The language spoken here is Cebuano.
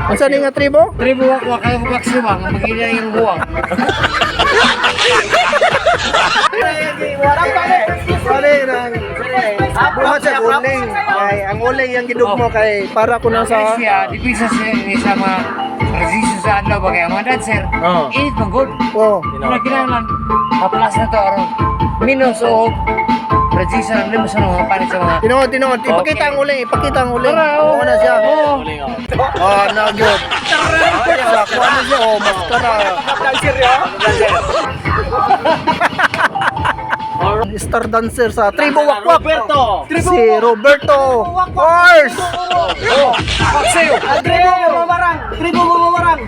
Unsa ni nga tribo? Tribo wakwak kayo kung maksiwang, magila yung buwang. Sorry nang buhat sa uling. Ay, ang uling yang gidugmo kay para kuno sa Sa siya, dipisa siya ni sa mga transition sa adlaw ba kaya mga dancer. Oo. Init man good. Oh. Mura kinahanglan haplas na to aron minus o transition ang limo sa mga panit sa mga Tinuod, tinuod. Ipakita ang uling, ipakita ang uling. Tara, oh. Oo na siya. Oo. Oh, na gyud. Sa kuha na siya, oh, maskara. Star dancer sa Tribo Wakwak. Roberto. Si Roberto Horse. Paksiw! Tribo Mamamarang. Tribo Mamamarang.